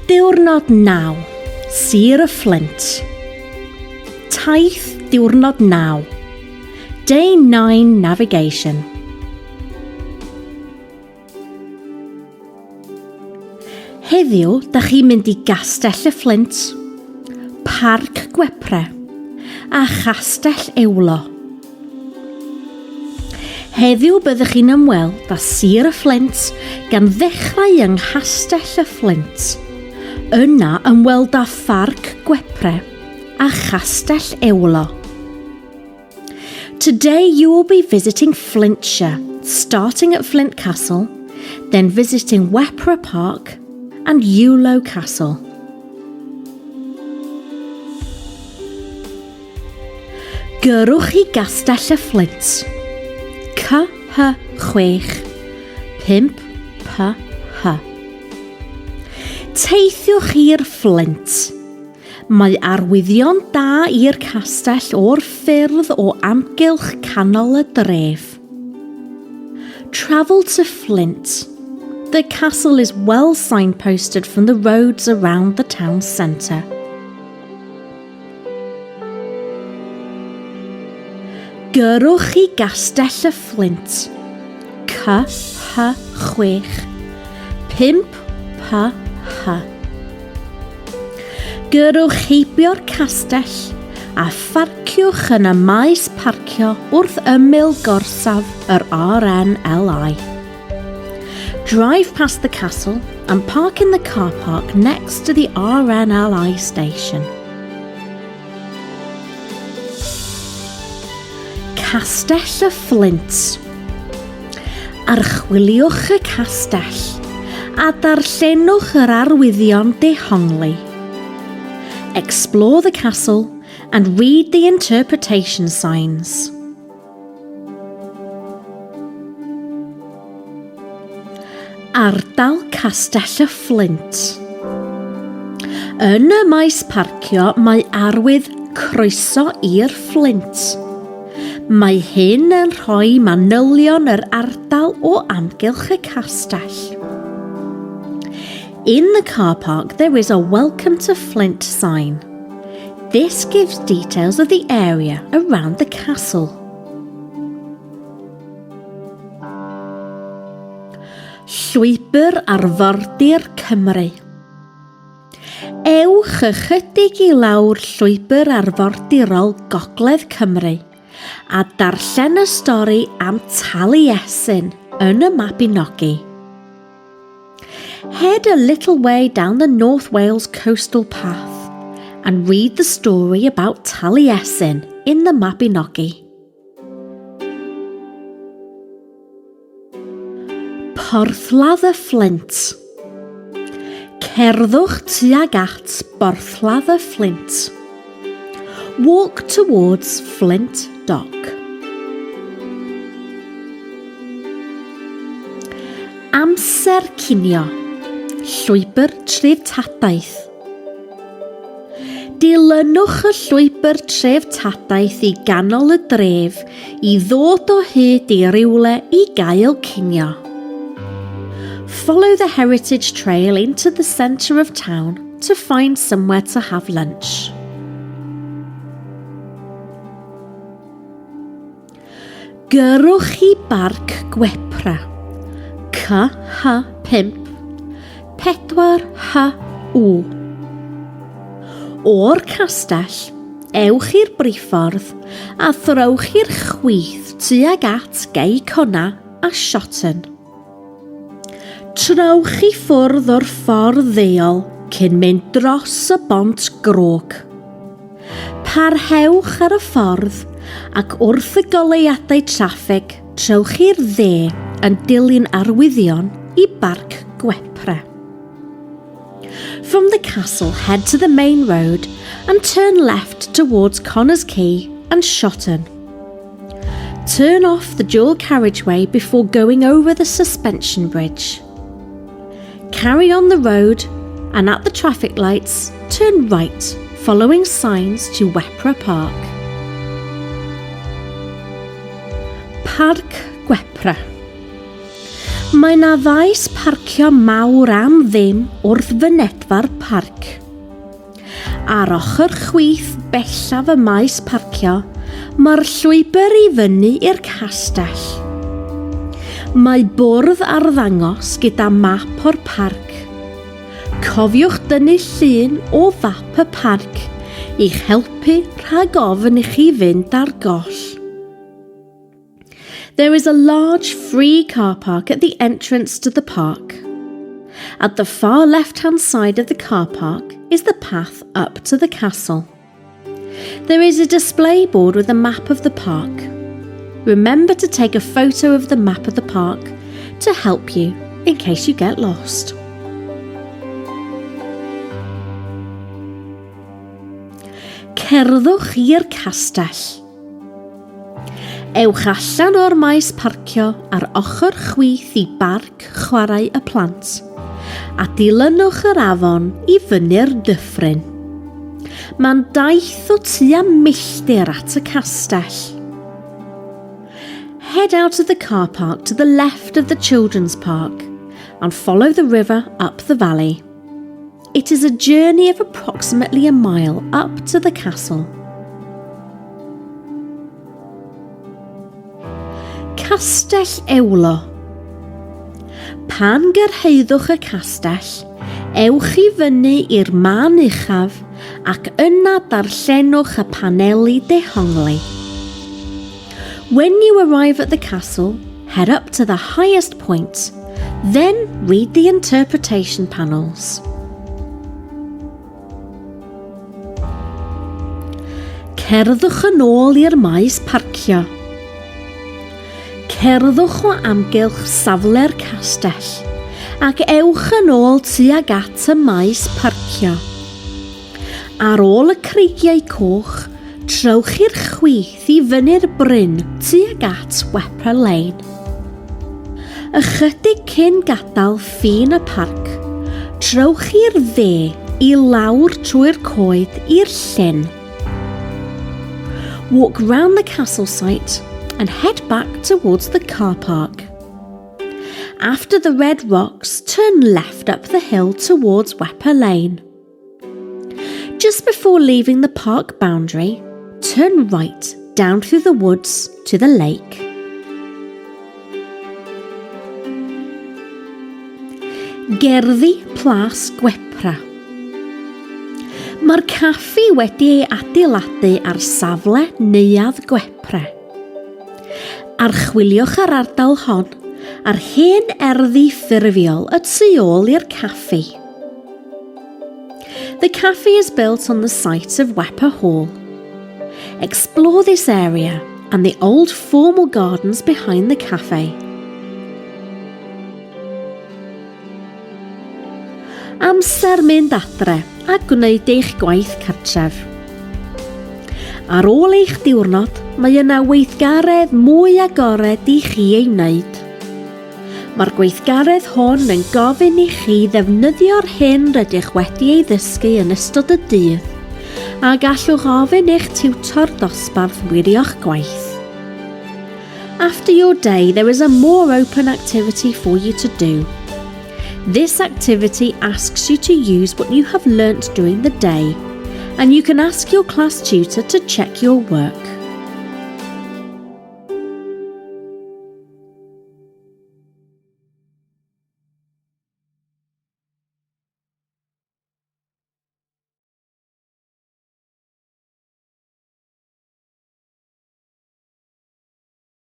Diwrnod 9, Sir y Fflint. Taith diwrnod 9. Day 9 Navigation. Heddiw, da chi'n mynd i Gastell y Fflint, Parc Gwepre a Chastell Ewlo. Heddiw byddwch chi'n ymweld â Sir y Fflint gan ddechrau yng Nghastell y Fflint. Yna ymweld â Pharc Gwepre a Chastell Ewlo. Today you will be visiting Flintshire, starting at Flint Castle, then visiting Wepre Park and Ewloe Castle. Gyrrwch i Gastell y Fflint. CH 6 5 PH. Teithiwch i'r Fflint. Mae arwyddion da i'r castell o'r ffyrdd o amgylch canol y dref. Travel to Flint. The castle is well signposted from the roads around the town centre. Gyrrwch i Gastell y Fflint. CH6 5 PH. Gyrrwch heibio'r castell a pharciwch yn y maes parcio wrth ymyl gorsaf yr RNLI. Drive past the castle and park in the car park next to the RNLI station. Castell y Fflint. Archwiliwch y castell a darllenwch yr arwyddion dehongli. Explore the castle and read the interpretation signs. Ardal Castell y Fflint. Yn y maes parcio mae arwydd Croeso i'r Fflint. Mae hyn yn rhoi manylion yr ardal o amgylch y castell. In the car park there is a Welcome to Flint sign. This gives details of the area around the castle. Llwybr Arfordir Cymru. Ewch ychydig i lawr llwybr arfordirol Gogledd Cymru a darllen y stori am Taliesin yn y Mabinogi. Head a little way down the North Wales coastal path and read the story about Taliesin in the Mabinogi. Porthladd y Fflint. Cerddwch tuag at Borthladd y Fflint. Walk towards Flint Dock. Amser cinio. Llwybr treftadaeth. Dilynwch y llwybr treftadaeth i ganol y dref i ddod o hyd i rywle i gael cinio. Follow the heritage trail into the centre of town to find somewhere to have lunch. Gyrrwch i Barc Gwepra. CH5 4HU. O'r castell, ewch i'r briffordd a throwch i'r chwith tuag at Gei Cona a Shotton. Trowch i ffwrdd o'r ffordd ddeuol cyn mynd dros y bont grog. Parhewch ar y ffordd ac wrth y goleuadau traffig trowch i'r dde yn dilyn arwyddion i Barc Gwepre. From the castle head to the main road and turn left towards Connah's Quay and Shotton. Turn off the dual carriageway before going over the suspension bridge. Carry on the road and at the traffic lights, turn right, following signs to Wepre Park. Parc Gwepre. Mae 'na faes parcio mawr am ddim wrth fynedfa'r parc. Ar ochr chwith bellaf y maes parcio, mae'r llwybr i fyny i'r castell. Mae bwrdd arddangos gyda map o'r parc. Cofiwch dynnu llun o fap y parc i'ch helpu rhag ofn i chi fynd ar goll. There is a large free car park at the entrance to the park. At the far left-hand side of the car park is the path up to the castle. There is a display board with a map of the park. Remember to take a photo of the map of the park to help you in case you get lost. Cerddwch i'r castell. Ewch allan o'r maes parcio ar ochr chwith i Barc Chwarae y Plant, a dilynwch yr afon i fyny'r dyffryn. Mae'n daith o tua milltir at y castell. Head out of the car park to the left of the children's park and follow the river up the valley. It is a journey of approximately a mile up to the castle. Castell Ewlo. Pan gyrhaeddwch y castell, ewch i fyny i'r man uchaf ac yna darllenwch y paneli dehongli. When you arrive at the castle, head up to the highest point, then read the interpretation panels. Cerddwch yn ôl i'r maes parcio. Cerddwch o amgylch safle'r castell ac ewch yn ôl tuag at y maes parcio. Ar ôl y creigiau coch, trowch i'r chwith i fyny'r bryn tuag at Wepper Lane. Ychydig cyn gadael ffin y parc, trowch i'r dde i lawr trwy'r coed i'r llyn. Walk round the castle site and head back towards the car park. After the red rocks, turn left up the hill towards Wepper Lane. Just before leaving the park boundary, turn right down through the woods to the lake. Gerddi Plas Gwepra. Mae'r caffi wedi ei adeiladu ar safle Neuadd Gwepre. Archwiliwch yr ardal hon a'r hen erddi ffurfiol y tu ôl i'r caffi. The cafe is built on the site of Wepper Hall. Explore this area and the old formal gardens behind the cafe. Amser mynd adre a gwneud eich gwaith cartref. Ar ôl eich diwrnod, mae yna weithgaredd mwy agored i chi ei wneud. Mae'r gweithgaredd hwn yn gofyn i chi ddefnyddio'r hyn rydych wedi ei ddysgu yn ystod y dydd, a gallwch ofyn i'ch tiwtor dosbarth wirio'ch gwaith. After your day, there is a more open activity for you to do. This activity asks you to use what you have learnt during the day, and you can ask your class tutor to check your work.